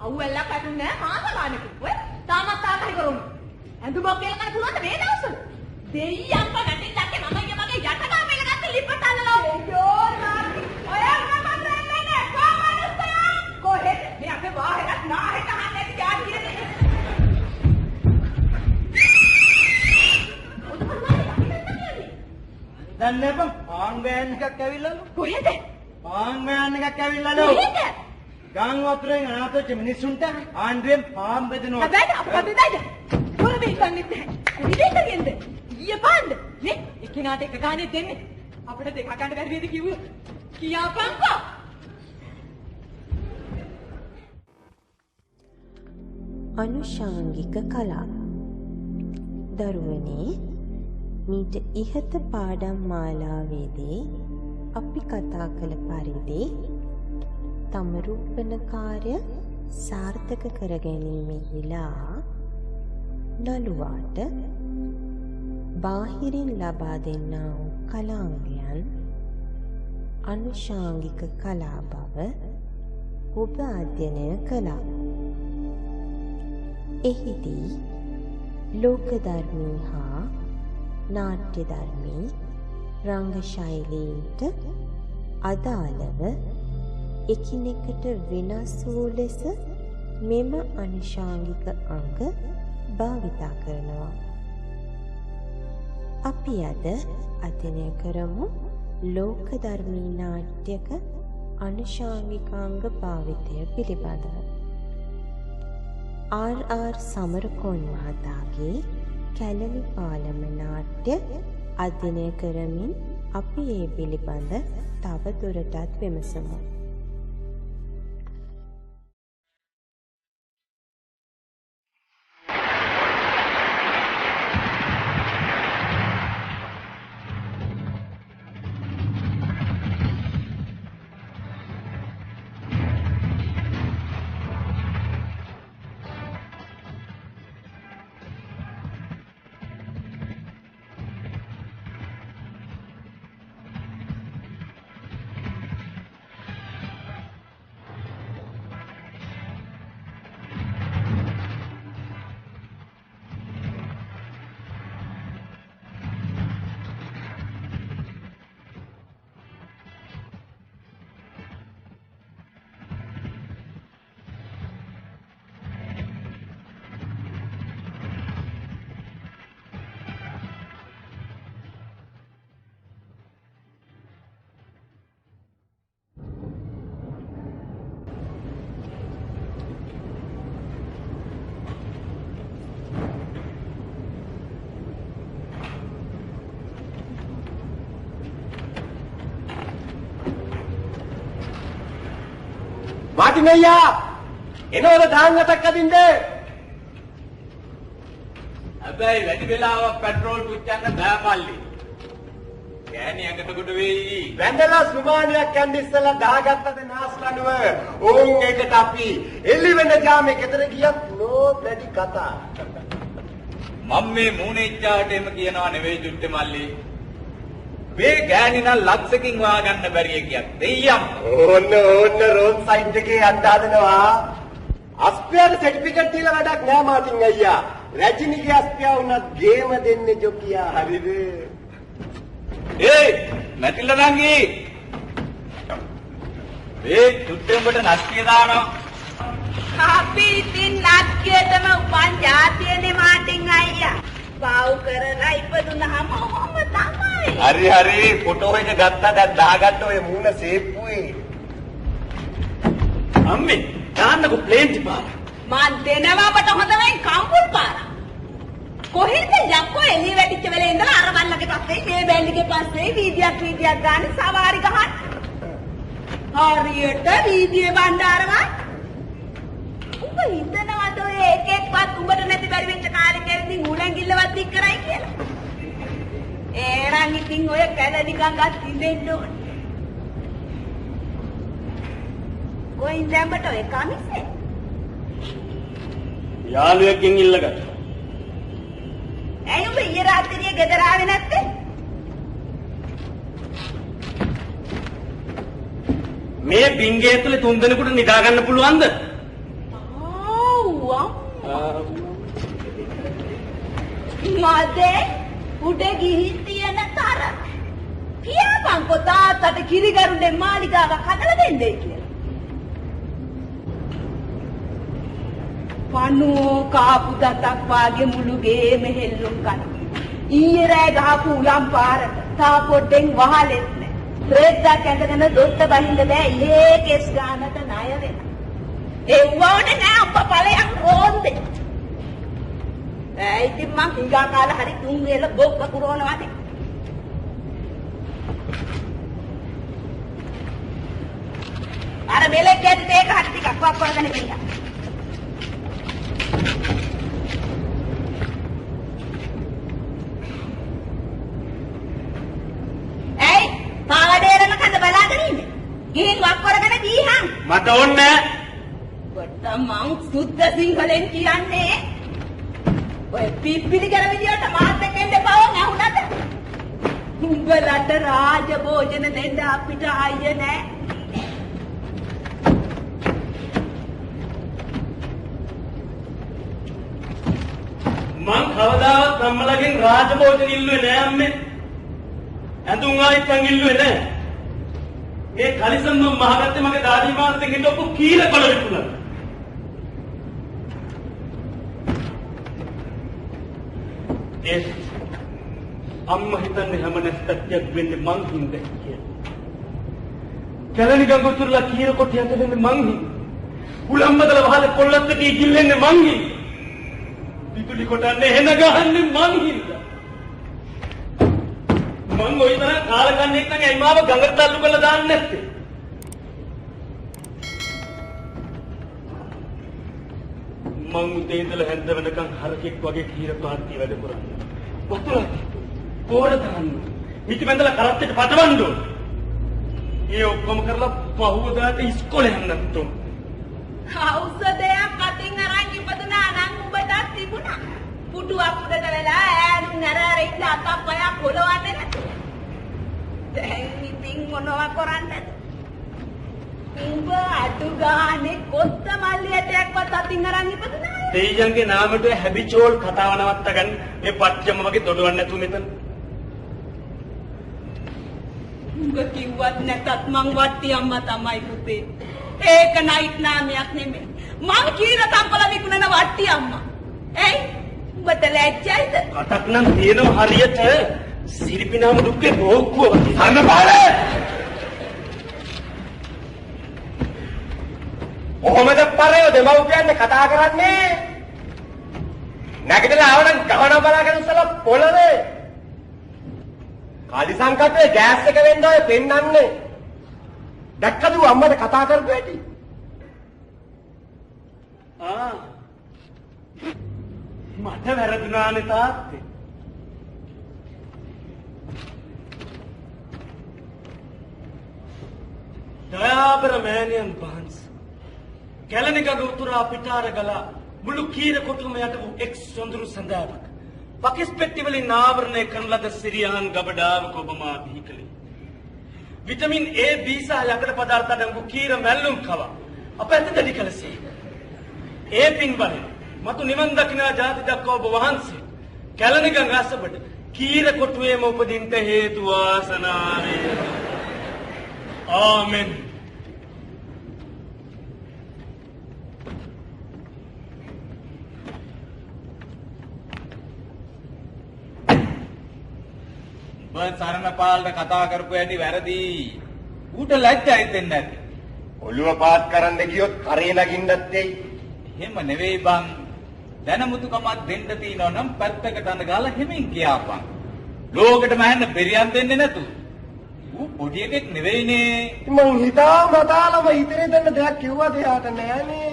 අවුවැල්ලක් වැටුන්නේ නෑ මාස ගානකින්. ඔය තාමත් ආකහි කරමු. ඇඳුමක් කියලා ගන්න පුළුවන්ද මේ දවස්වල? දෙයියන්ප වැටිල්ලක් මම ඊයේ මගේ යටගා මෙලගත්ත ලිපට අල්ලලා. අයියෝ නාකි. ඔය මම රැල්ලේ නෑ කොමනුස්සයා. කොහෙද මේ අපේ වාහෙරත් නාහෙට අහන්නේ නැති ජාතියනේ. දැන් නේපන් පාන් වෑන් එකක් ඇවිල්ලාලු. කොහෙද? පාන් වෑන් එකක් ඇවිල්ලාලු. කොහෙද? ගම් වතුරෙන් අනාථ වෙච්ච මිනිස්සුන්ට ආණ්ඩුවෙන් පාන් බෙදනවා. හැබැයි අප බෙදයිද? කොහෙද හිතන්නේ නැහැ. කොහෙද හිටියෙන්ද? ඊයේ පාන්ද? නේ එක්කෙනාට එක ගානේ දෙන්නේ. අපිට දෙකක් ගන්න බැරි වේද කිව්වොත්? කියාපන්කෝ. අනුෂාංගික කලා. දරුවනේ, මීට ඉහත පාඩම් මාලාවේදී අපි කතා කළ පරිදි තම රූපණ කාර්ය සාර්ථක කර ගැනීමෙහිලා නළුවාට බාහිරින් ලබා දෙන්නා වූ කලාංගයන් අනුෂාංගික කලා බව ඔබ අධ්‍යයනය කළා. එහිදී ලෝක ධර්මී හා නාට්‍ය ධර්මී රංග ශෛලීන්ට අදාළව එකිනෙකට වෙනස් වූ ලෙස මෙම අනුෂාංගික අංග භාවිතා කරනවා. අපි අද අධ්‍යයනය කරමු ලෝක ධර්මී නාට්‍යක අනුෂාංගිකාංග භාවිතය පිළිබඳව. ආර්.ආර්. සමරකෝන් මහතාගේ කැලණි පාලම නාට්‍ය අධ්‍යයනය කරමින් අපි ඒ පිළිබඳ තව දුරටත් විමසමු. මාටින් අයියා එනවද දාන් අතක් අදින්න? හැබැයි වැඩි වෙලාවක් පෙට්‍රෝල් පුච්චන්න බෑ මල්ලි. ගෑණි ඇඟට ගොඩ වෙයි. වැඳලා සුමානියක් යන්න ඉස්සලා දාගත්තද නාස්ලනුව. ඕන් එකට අපි එලි වෙන ජාමේ ගෙදර ගියත් නෝ බ්ලඩි කතා. මම මේ මූණේ ඉච්චාට එහෙම කියනවා නෙවෙයි ජුට්ටේ මල්ලි. මේ ගෑණි නම් ලක්ෂකින් හොයාගන්න බැරි එකක්. දෙයියම්. ඕන්න ඕන්න රෝඩ් සයිඩ් එකේ යන්න හදනවා. අස්පියාට සර්ටිෆිකේට් දීලා වැඩක් නෑ මාටින් අයියා. රජිනිගේ අස්පියා වුණත් ගේම දෙන්නේ ජොකියා. හරිද? ඒයි මැටිල්ලා නංගි. මේ ජුට්ටේ උඹට නස්තිය දානවා. අපි ඉතින් නස්තියටම උපන් ජාතියනේ මාටින් අයියා. පව් කරලා ඉපදුනහම ඔහොම තමයි. හරි හරි ෆොටෝ එක ගත්තා දැන් දාගන්න ඔය මූණ සේප්පුවේ. අම්මේ දාන්නකෝ ප්ලේන් පාර. මං දෙනවා ඔබට හොඳ වෙන් කම්පුල් පාර. කොහෙන්ද යකෝ එළිය වැටිච්ච වෙලේ ඉඳලා අර බල්ලගේ පස්සේ මේ බැල්ලිගේ පස්සේ වීදියක් වීදියක් ගානේ සවාරි ගහන්න. හරියට වීදියේ බණ්ඩාරවා. උඹ හිතනවද ඔය එකෙක්වත් උඹට නැති බැරි වෙච්ච කාලෙක ඇවිදින් උලංගිල්ලවත් දික් කරයි කියලා? ඒරන් ඉතින් ඔය කැලණි ගඟත් ඉඳෙන්න ඕනේ. කොයින් දැම්මට ඔය කමිසේ? යාළුවෙක්ගෙන් ඉල්ලගත්තා. ඇයි උඹ ඊයේ රාත්‍රියේ ගෙදර ආවේ නැත්තේ? මේ බින්ගේ ඇතුලේ තුන් දෙනෙකුට නිදා ගන්න පුළුවන්ද? මදේ උඩ ගිහින් තියෙන තරම. කියාපන්කෝ තාත්තට කිරිගරුඬේ මාලිගාවක් හදලා දෙන්නයි කියලා. පණුවෝ කාපු දතක් වාගේ මුළු ගේම හෙල්ලුම් කන. ඊයේ රෑ ගහපු උලම් පාරට තා පොඩ්ඩෙන් වහලෙත් නෑ. රෙද්දක් ඇඳගෙන දොත්ත බහින්න බෑ. ඉහේ කෙස් ගානට ණය වෙන. ඒ වුණේ නෑ අප්පා ඵලයන් රෝන්දේ. ඈ ඉතින් මං හිඟා කාලා හරි තුන් වේල බොක්ක කුරවනවානේ. අර මෙලෙක් ඇද්ද ඒක හරි ටිකක් වක් කරගෙන ඉන්න. ඇයි පාවඩේරන කඳ බලාගෙන ඉන්නේ? ගිහින් වක් කරගෙන දීහන්. මට ඕනේ නෑ. බට මං සුද්ධ සිංහලෙන් කියන්නේ. ඔය පිප්පිලි කර විදියට මාත් එක්ක එන්න එපා වං ඇහුණාද? උඹලට රාජ භෝජන දෙන්න අපිට ආයේ නෑ. මං කවදාවත් අම්මලාගෙන් රාජ භෝජන ඉල්ලුවේ නෑ අම්මේ. ඇඳුම් ආයිත්තන් ඉල්ලුවේ නෑ. මේ කලිසම් මං මහගත්තේ මගේ දාදී මාත්‍යෙන් හිටපු කීල කොළ විකුණලා. ඒ අම්මා හිතන්නේ හැම නැස්තක්යක් වෙන්නේ මං හින්දා කියලා. කැලණි ගඟ උතුරලා කීර කොට යට වෙන්නේ මං හින්දා. උලම්බදල වහලේ කොල්ලත් එක්ක ඉගිල්ලෙන්නේ මං හින්දා. විදුලි කොටන්නේ හෙන ගහන්නේ මං හින්දා. මං ඔය තරම් කාලකන්ණෙක් නම් ඇයි මාව ගඟට තල්ලු කරලා දාන්නේ නැත්තේ? මං උදේ ඉඳලා හැන්ද වෙනකන් හරකෙක් වගේ කීර පාන්ති වැඩ කරන්නේ. වතුර කෝර දාන්න. මිටි බැඳලා කරත්තේට පටවන්න ඕන. ඒ ඔක්කොම කරලා පහුවදාට ඉස්කෝලේ යන්නත් ඕන. ඖෂධයක් අතින් අරන් ඉපදුනා නම් උඹටත් තිබුණා. පුටුවක් උඩට වෙලා ඈනුම් නැර අර ඉන්න අතක් පයක් හොලවන්නේ නැතුව. දැන් ඉතින් මොනවා කරන්නද? උඹ අඩු ගානේ කොත්ත මල්ලි ඇටයක්වත් අතින් අරන් ඉපදුනා. දෙයියන්ගේ නාමයට හැබිචෝල් කතාව නවත්ත ගන්න. මේ පච්චම වගේ දොඩවන්න නැතුව මෙතන. උඹ කිව්වත් නැතත් මං වට්ටි අම්මා තමයි පුතේ. ඒක නයිට් නාමයක් නෙමෙයි. මං කීර තම්පල විකුණන වට්ටි අම්මා. ඇයි උඹට ලැජ්ජයිද? කටක් නම් තියෙනවා හරියට. සිරිපිනාම දුක්කේ රෝක්කුව වගේ. අන්න පාරේ. කොහොමද පරයෝ දෙමව්පියන් කතා කරන්නේ? නැගිටලා ආවනම් ගහන බලාගෙන උස්සලා පොළවේ. කලිසම් කටේ ගෑස් එක වෙන්න ඔය පෙන්නන්නේ. දැක්කද ඌ අම්මට කතා කරපු හැටි? ආ මට වැරදුනානේ තාත්තේ. දයාබර මෑණියන් වහන්සේ කැලණි ගඟ උතුරා පිටාර ගලා මුළු කීර කොටුම යට වූ එක් සොඳුරු සඳෑවක් පකිස් පෙට්ටි වලින් ආවරණය කරන ලද සිරියාන් ගබඩාවක ඔබ මා බිහි කළේ. විටමින් A B සහ යකඩ පදාර්ථ අඩංගු කීර මැල්ලුම් කවා අප ඇත දැඩි කළසේ. ඒ පින් බලෙන් මතු නිවන් දකිනා ජාති දක්වා ඔබ වහන්සේ කැලණි ගඟ අසබඩ කීර කොටුවේම උපදින්ට හේතු වාසනා වේවා. ආමෙන්. උඹ සරණපාලට කතා කරපු හැටි වැරදි. ඌට ලැජ්ජා හිතෙන්නේ නැති. ඔළුව පාත් කරන්න ගියොත් කරේ නගින්නත් එයි. එහෙම නෙවෙයි බං. දැනමුතුකමක් දෙන්න තියෙනවා නම් පැත්තකට අඬ ගාලා හිමින් කියාපන්. ලෝකෙටම ඇහෙන්න බෙරියන් දෙන්නේ නැතු. ඌ පොඩි එකෙක් නෙවෙයිනේ. මං හිතා මතාලම හිතේ දෙන්න දෙයක් කිව්වද එයාට නෑනේ.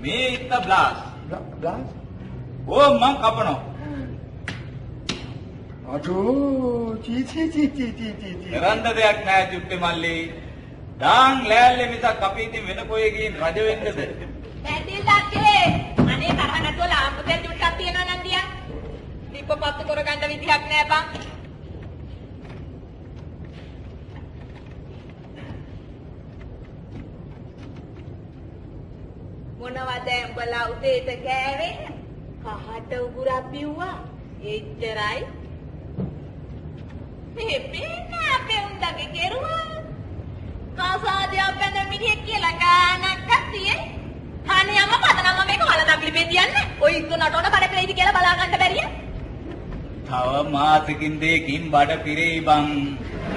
මේ ඉත්ත බ්ලාස්. බ්ලාස්? ඕ මං කපනවා. අඩෝ චී චී චී චී චී චී චී. කරන්න දෙයක් නෑ චුට්ටි මල්ලි. දාන් ලෑල්ලේ මිසක් අපි ඉතින් වෙන කොහේ ගිහින් රජ වෙන්නද? පැටිල්ලක්කේ අනේ තරහ නැතුව ලාම්පු තෙල් චුට්ටක් තියනවා නම් දියන්. දීප පත්තු කරගන්න විදිහක් නෑ බං. මොනවද උඹලා උදේට කෑවේ? කහට උගුරක් බිව්වා. එච්චරයි. මේ පේන අපේ උන්දගේ කෙරුවා. කසාදයක් බැඳ මිනිහෙක් කියලා ගානක් තියේ. අනේ අම්මා පතනම්ම මේක වලදක් ලිපේ තියන්නේ. ඔය ඉක්ක නටවන බඩ පිරෙයිද කියලා බලා ගන්න බැරිය. තව මාසෙකින් දෙකකින් බඩ පිරෙයි බං.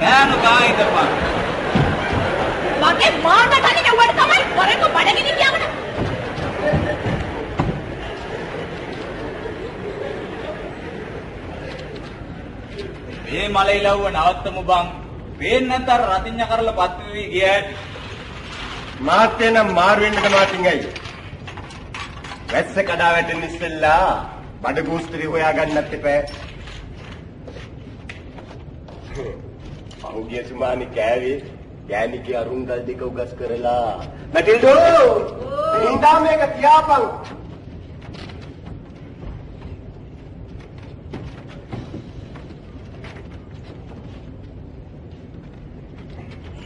නෑනු ගායිදපන්. මගේ මාන්න තනි ගැව්වට තමයි වරෙන්ක බඩගිනි කියාගෙන. මේ මල ඉලව්ව නවත්තමු බං. පේන්නේ නැත්නම් අර රතිඤ්ඤ කරලා පත් වෙවි ගිය හැටි. මාත් එනම් මාරු වෙන්නට මාටින් අයියෝ. වැස්ස කඩා වැටෙන්න ඉස්සෙල්ලා බඩ ගෝස්තරي හොයා ගන්නත් එපා. පහුගිය සුමානි කෑවේ ගෑණිගේ අරුන්ගල් දෙක උගස් කරලා. මැටිල්ඩෝ ඉඳා මේක තියාපන්.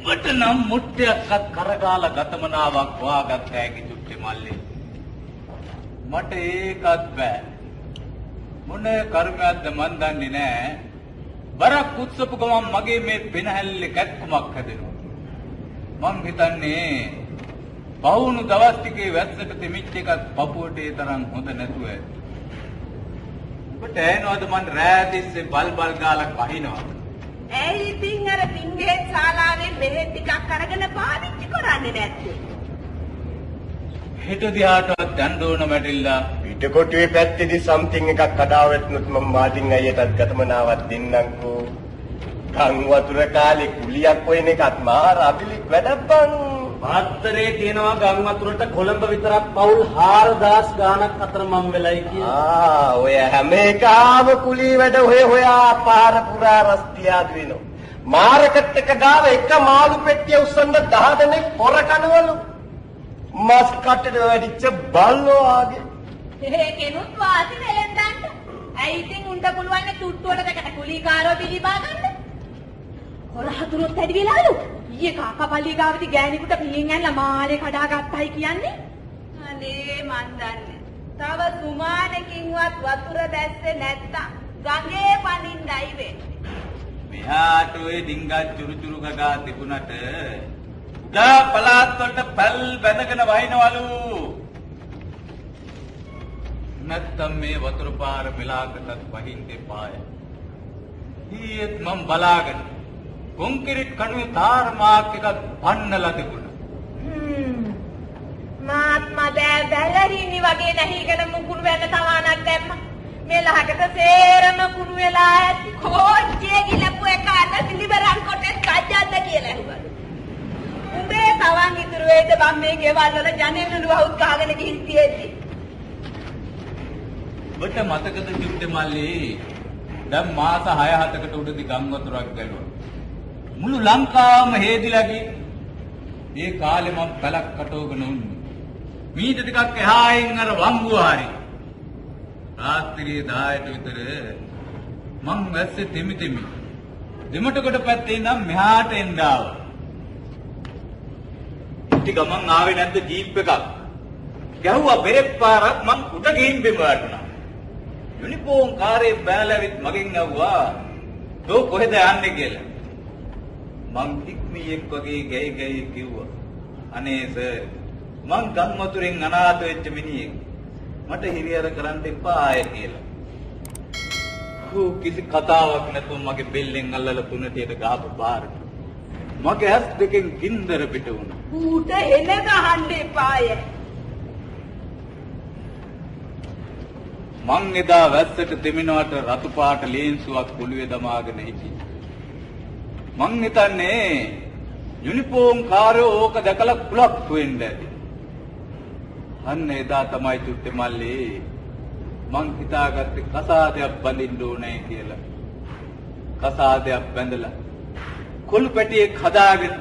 උඹට නම් මුට්ටයක්වත් කරගාලා ගතමනාවක් හොයාගත්ත හැකි චුට්ටි මල්ලේ. මට ඒකත් බෑ. මොන කර්මයක්ද මන් දන්නේ නෑ. බරක් උත්සපු ගමන් මගේ මේ පෙනහැල්ලේ කැක්කුමක් හැදෙනවා. මං හිතන්නේ පවුණු දවස් ටිකේ වැස්සට තෙමිච්ච එකත් පපුවට ඒ තරම් හොඳ නැතුව ඇති. උඹට ඇහෙනවද මං රෑ තිස්සේ බල් බල් ගාලා කහිනවා. ඇයි ඉතින් අර පින්බෙහෙත් ශාලාවෙන් බෙහෙත් ටිකක් අරගෙන පාවිච්චි කරන්නේ නැත්තේ? හෙට දිහාටවත් යන්න ඕන මැටිල්ලා. පිටකොටුවේ පැත්තේදී සම්තිං එකක් කඩා වැටුනොත් මම මාටින් අයියටත් ගතමනාවක් දෙන්නම්කෝ. ගම් වතුර කාලේ කුලියක් හොයන එකත් මාර අබිලික් වැඩක් බං. පාත්තරේ තියෙනවා ගම් වතුරට කොළඹ විතරක් පවුල් 4000 ගාණක් අතර මම් වෙලයි කියලා. ආ ඔය හැම එකාම කුලී වැඩ හොය හොයා පාර පුරා රස්තියාදු වෙනවා. මාරකට් එක ගාව එක මාළු පෙට්ටිය උස්සන්න 10 දෙනෙක් පොර කනවලු. මස් කටට වැඩිච්ච බල්ලෝ ආගේ. ඒකෙනුත් වාසි වෙලෙන්දන්න. ඇයි ඉතින් උන්ට පුළුවන් තුට්ටුවට දෙකට කුලීකාරෝ පිළිබා ගන්න. හොර හතුරුත් වැඩි වෙලාලු. ඊයේ කාකා පල්ලිය ගාවදී ගෑණිකුට පිහින් ඇනලා මාලේ කඩා ගත්තයි කියන්නේ. අනේ මන් දන්නේ. තව සුමානකින්වත් වතුර බැස්සේ නැත්තම් ගඟේ පනින්නයි වෙන්නේ. මෙහාට ඔය ඩිංගා චුරු චුරු ගගා තිබුණට උඩා පළාත් වලට පැල් බැඳගෙන වහිනවලු. නැත්තම් මේ වතුර පාර මෙලාකටත් වහින්න එපාය. ඊයේත් මං බලාගෙන කොන්ක්‍රීට් කණුවේ තාර මාක් එකක් පන්නලා තිබුණා. මාත්මා දෑ වැලරිනි වගේ නැහිගෙන මුකුණු වෙන්න තවානක් දැම්මා. මේ ලහකට සේරම කුණු වෙලා ඇති. කෝච්චියේ ගිලපු එක අත සිලිබරන් කොටේ කජ්ජද්ද කියලා ඇහුවලු. උඹේ තවන් ඉතුරු වෙයිද බං මේ ගෙවල් වල ජනෙල් වහුත් ගහගෙන ගිහින් තියෙද්දි. ඔබට මතකද චුට්ටේ මල්ලි දැන් මාස 6-7කට උඩදී ගම් වතුරක් ගැලුවා. මුළු ලංකාවම හේදිලා ගියේ. ඒ කාලේ මම පැලක් කටෝගෙන උන්නේ. මීට ටිකක් එහායින් අර වංගුව හරි. රාත්‍රියේ 10ට විතර මං වැස්සේ තෙමි තෙමි දෙමටගොඩ පැත්තේ ඉඳන් මෙහාට එන්න ආවා. ඉති ගමන් ආවේ නැද්ද ජීප් එකක්. ගැහුවා බෙරෙක් පාරක් මං උඩ ගිහින් බිම වැටුණා. යුනිෆෝම් කාරේ බෑලා ඇවිත් මගෙන් ඇහුවා "තෝ කොහෙද යන්නේ?" කියලා. මං පික්මියෙක් වගේ ගැයි ගැයි කිව්වා, "අනේ සර් මං ගම් වතුරෙන් අනාථ වෙච්ච මිනිහෙක්. මට හිරියර කරන්න එපා ආය" කියලා. හූ කිසි කතාවක් නැතුව මගේ බෙල්ලෙන් අල්ලලා තුනටියට ගහපු පාරට මගේ ඇස් දෙකෙන් ගින්දර පිට වුණා. ඌට එන ගහන්න එපාය. මං එදා වැස්සට දෙමිනවට රතු පාට ලේන්සුවක් ඔළුවේ දමාගෙන හිටියේ. මං හිතන්නේ යුනිෆෝම් කාරයෝ ඕක දැකලා කුලප්පු වෙන්න ඇති. අන්න එදා තමයි චුට්ටේ මල්ලි මං හිතාගත්තේ කසාදයක් බඳින්න ඕනේ කියලා. කසාදයක් බැඳලා කොළු පැටියෙක් හදාගෙන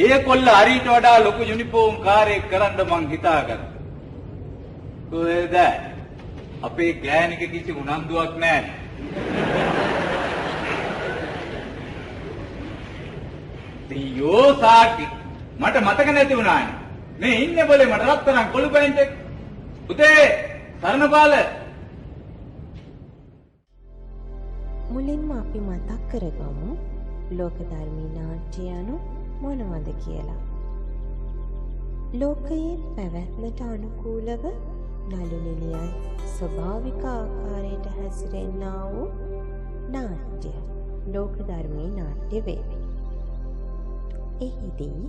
ඒ කොල්ල හරියට වඩා ලොකු යුනිෆෝම් කාරයෙක් කරන්න මං හිතාගත්තා. කොහෙද අපේ ගෑණික කිසි උනන්දුවක් නැහැ. දෙයෝ සාකි මට මතක නැති වුණානේ. මේ ඉන්නේ બોලේ මට රත්තරන් කොළු පැන්ට් එක. පුතේ සරණපාල. මුලින්ම අපි මතක් කරගමු ලෝකධර්මී නාට්‍ය යනු මොනවද කියලා. ලෝකයේ පැවැත්මට අනුකූලව නළු නිළියන් ස්වභාවික ආකාරයට හැසිරෙන්නා වූ නාට්‍ය ලෝකධර්මී නාට්‍ය වේ. එහිදී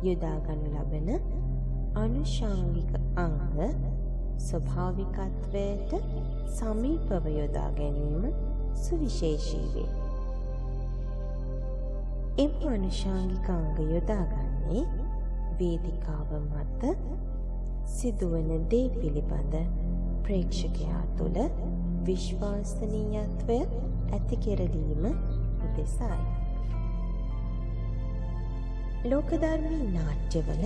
යොදා ගනු ලබන අනුෂාංගික අංග ස්වභාවිකත්වයට සමීපව යොදා ගැනීම සුවිශේෂී වේ. එම අනුෂාංගික අංග යොදාගන්නේ වේදිකාව මත සිදුවන දේ පිළිබඳ ප්‍රේක්ෂකයා තුළ විශ්වාසනීයත්වය ඇති කෙරලීම උදෙසායි. ලෝකධර්මී නාට්‍යවල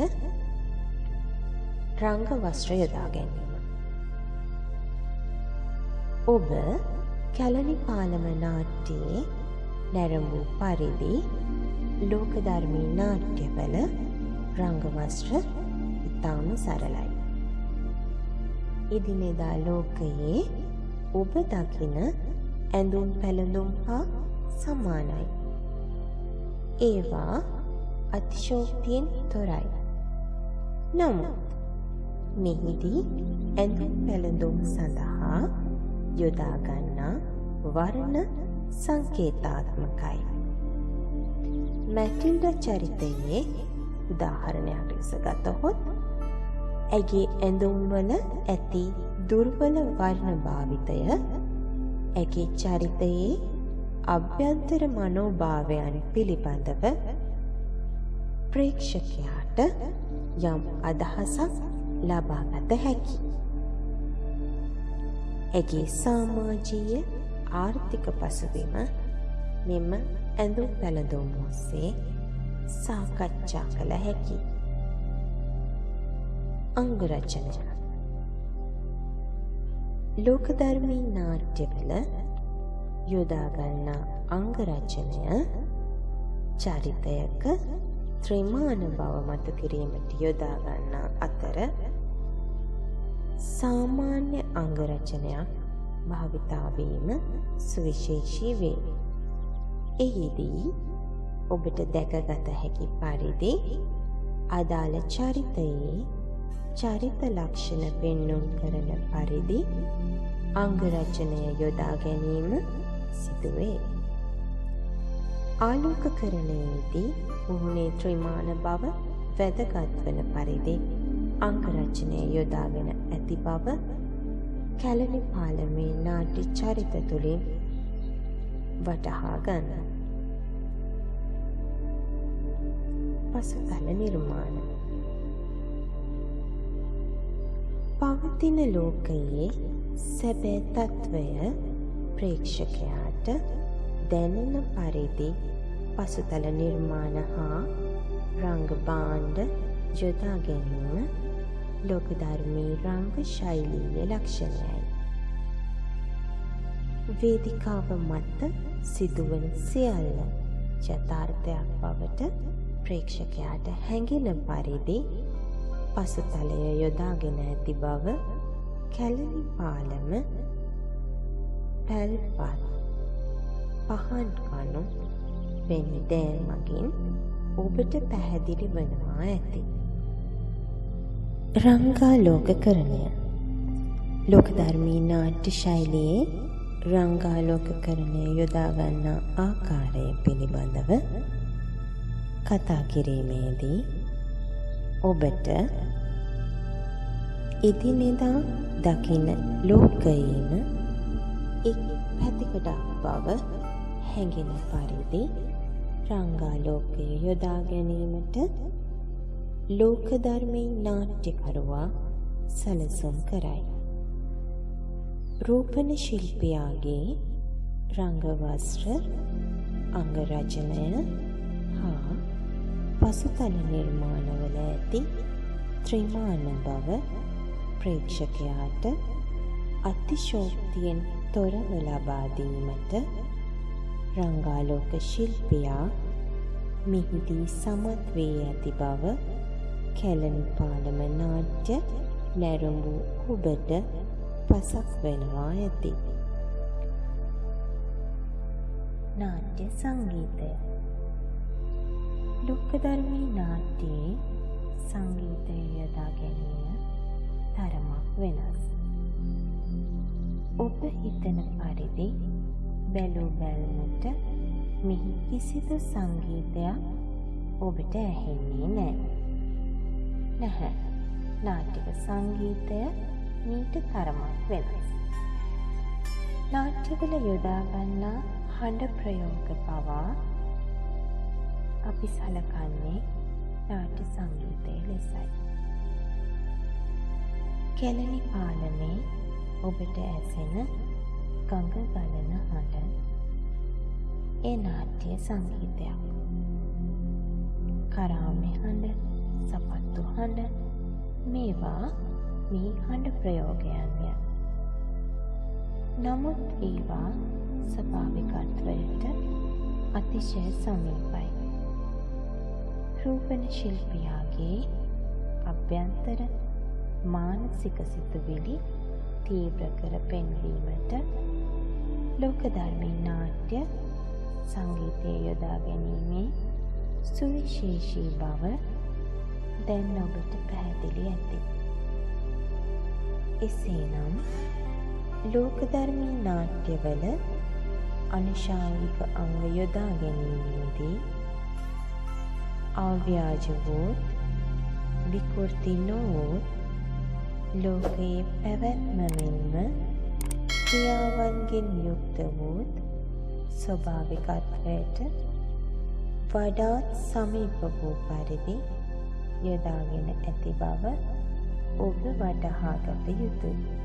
රංග වස්ත්‍ර යොදා ගැනීම. ඔබ කැලණි පාලම නාට්‍යයේ නැරඹූ පරිදි ලෝකධර්මී නාට්‍යවල රංග වස්ත්‍ර ඉතාම සරලයි. එදිනෙදා ලෝකයේ ඔබ දකින ඇඳුම් පැළඳුම් හා සමානයි. ඒවා අතිශෝක්තියෙන් තොරයි. නමුත් මෙහිදී ඇඳුම් පැළඳුම් සඳහා යොදා ගන්නා වර්ණ සංකේතාත්මකයි. මැටිල්ඩා චරිතයේ උදාහරණයක් ලෙස ගතහොත් ඇගේ ඇඳුම්වල ඇති දුර්වල වර්ණ භාවිතය ඇගේ චරිතයේ අභ්‍යන්තර මනෝභාවයන් පිළිබඳව ප්‍රේක්ෂකයාට යම් අදහසක් ලබාගත හැකි. ඇගේ සමාජීය ආර්ථික පසුබිම මෙම ඇඳුම් පැළඳුම් ඔස්සේ සාකච්ඡා කළ හැකි. අංග රචනය. ලෝකධර්මී නාට්‍යවල යොදා ගන්නා අංග රචනය චරිතයක ත්‍රිමාන බව මතු කිරීමට යොදා ගන්නා අතර සාමාන්‍ය අංග රචනයක් භාවිතා වීම සුවිශේෂී වේ. එහිදී ඔබට දැකගත හැකි පරිදි අදාළ චරිතයේ චරිත ලක්ෂණ පෙන්නුම් කරන පරිදි අංග රචනය යොදා ගැනීම සිදුවේ. ආලෝකකරණයේදී මුහුණේ ත්‍රිමාන බව වැදගත් වන පරිදි අංග රචනය යොදාගෙන ඇති බව කැලණි පාලමේ නාට්‍ය චරිත තුළින් වටහා ගන්න. පසුතල නිර්මාණ. පවතින ලෝකයේ සැබෑ තත්ත්වය ප්‍රේක්ෂකයාට දැනෙන පරිදි පසුතල නිර්මාණ හා රංග භාණ්ඩ යොදා ගැනීම ලෝකධර්මී රංග ශෛලීය ලක්ෂණයයි. වේදිකාව මත සිදුවන සියල්ල යථාර්ථයක් බවට ප්‍රේක්ෂකයාට හැඟෙන පරිදි පසුතලය යොදාගෙන ඇති බව කැලණි පාලම පැල්පත් පහන් කණු වැනි දෑ මගින් ඔබට පැහැදිලි වනවා ඇති. රංගාලෝකකරණය. ලෝකධර්මී නාට්‍ය ශෛලියේ රංගාලෝකකරණය යොදා ගන්නා ආකාරය පිළිබඳව කතා කිරීමේදී ඔබට එදිනෙදා දකින ලෝකයේම එක් පැතිකඩක් බව හැඟෙන පරිදි රංගාලෝකය යොදා ගැනීමට ලෝකධර්මී නාට්‍යකරුවා සැලසුම් කරයි. රූපණ ශිල්පියාගේ රංග වස්ත්‍ර, අංග රචනය හා පසුතල නිර්මාණවල ඇති ත්‍රිමාන බව ප්‍රේක්ෂකයාට අතිශෝක්තියෙන් තොරව ලබා දීමට රංගාලෝක ශිල්පියා මෙහිදී සමත් වී ඇති බව කැලණි පාලම නාට්‍ය නැරඹූ ඔබට පසක් වෙනවා ඇති. නාට්‍ය සංගීතය. ලෝකධර්මී නාට්‍යයේ සංගීතය යොදා ගැනීම තරමක් වෙනස්. ඔබ හිතන පරිදි බැලූ බැල්මට මෙහි කිසිදු සංගීතයක් ඔබට ඇහෙන්නේ නෑ. නැහැ. නාට්‍යක සංගීතය මීට තරමක් වෙනස්. නාට්‍යවල යොදා ගන්නා හඬ ප්‍රයෝග පවා අපි සලකන්නේ නාට්‍ය සංගීතය ලෙසයි. කැලණි පාලමේ ඔබට ඇසෙන ගඟ ගලන හඬ ඒ නාට්‍ය සංගීතයක්. කරාමේ හඬ, සපත්තු හඬ මේවා මෙහි හඬ ප්‍රයෝගයන්ය. නමුත් ඒවා ස්වභාවිකත්වයට අතිශය සමීපයි. රූපණ ශිල්පියාගේ අභ්‍යන්තර මානසික සිතුවිලි තීව්‍ර කර පෙන්වීමට ලෝකධර්මී නාට්‍ය සංගීතය යොදා ගැනීමේ සුවිශේෂී බව දැන් ඔබට පැහැදිලි ඇති. එසේනම් ලෝකධර්මී නාට්‍යවල අනුෂාංගික අංග යොදා ගැනීමේදී අව්‍යාජ වූත් විකෘති නොවූත් ලෝකයේ පැවැත්ම මෙන්ම ක්‍රියාවන්ගෙන් යුක්ත වූත් ස්වභාවිකත්වයට වඩාත් සමීප වූ පරිදි යොදාගෙන ඇති බව ඔබ වටහාගත යුතුයි.